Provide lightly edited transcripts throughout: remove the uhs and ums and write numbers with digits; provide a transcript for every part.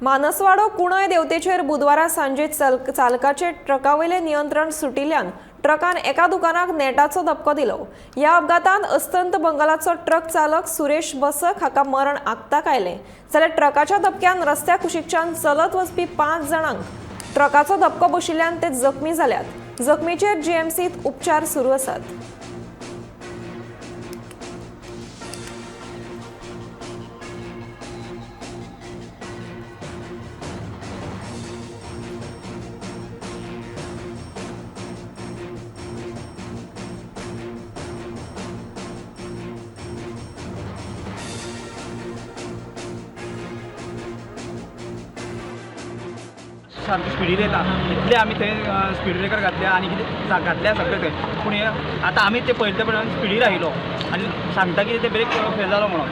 मानसवाडो कुणय देवतेचेर बुधवारा सांजे चालकाचे ट्रकावयले नियंत्रण सुटिल्ल्यान ट्रकान एका दुकानाक नेटाचो धपको दिलो. ह्या अपघातान अस्तंत बंगालाचो ट्रक चालक सुरेश बसक हाका मरण आकताक आयलें, जाल्यार ट्रकाच्या धपक्यान रस्त्या कुशीकच्यान चलत वचपी 5 जाणांक ट्रकाचो धपको बशिल्ल्यान ते जखमी जाल्यात. जखमीचेर जीएमसीत उपचार सुरू आसात. सारकी स्पिडीर येता इतले आमी थंय स्पीड ब्रेकर घातल्या आनी कितें घातल्या सगळें थंय, पूण हे आतां आमी ते पळयले प्रमाण स्पिडीर आयलो आनी सांगता की ते ब्रेक फेल जालो म्हणून.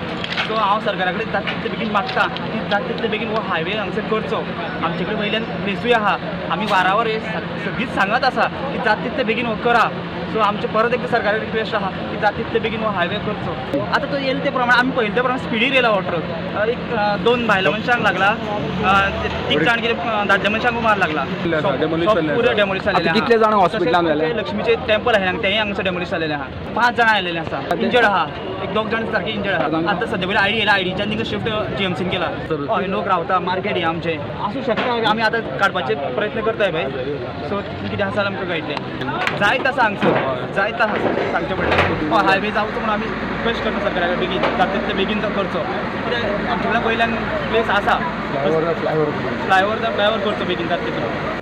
सो हांव सरकारा कडेन जाता तितले बेगीन मागता की जाता तितले बेगीन हो हायवे हांगसर करचो. आमचे कडेन वयल्यान प्लेसूय आहा, आमी वारावर हे सगळीच सांगत आसा की जाता तितले बेगीन हो करा. सो आमचें परत एकदां सरकारा रिक्वेस्ट आहा की जाता तितले बेगीन हो हायवे करचो. आतां तो येयले ते प्रमाणे आमी पळयले ते प्रमाणे स्पिडीर येयला हो ट्रक. एक 2 बायलां मनशांक लागला, 3 जाण कितें दादल्या मनशांक मार लागला. पुरें डेमोलिश जालेलें आतां कितले जाणांक हॉस्पिटलान तशेंच व्हेले? लक्ष्मीचें टेम्पल आहा तेंय हांगसर डेमोलिश जालेलें आहा. 5 जाणां आयलेले आसा, इंजर्ड आहा, एक 2 जाण सारके इंजर्ड आहा. आतां सद्या पयलीं आयडी येयला, आयडीच्यान तांकां शिफ्ट जीएमसीन केला. हय, लोक रावता, मार्केट हें आमचें आसूं शकता. आमी आतां काडपाचे प्रयत्न करताय भाई. सो कितें आसा जाल्यार आमकां कळटलें. जायत आसा हांगसर, जायत आसा सांगचें पडलें. हय, हायवे जावचो म्हणून आमी रिक्वेस्ट करता सरकारा कडेन, बेगीन जाता तितले बेगीन तो करचो. कित्याक आमचे कडेन वयल्यान प्लेस आसा, फ्लायओवर करचो बेगीन जाता तितलो.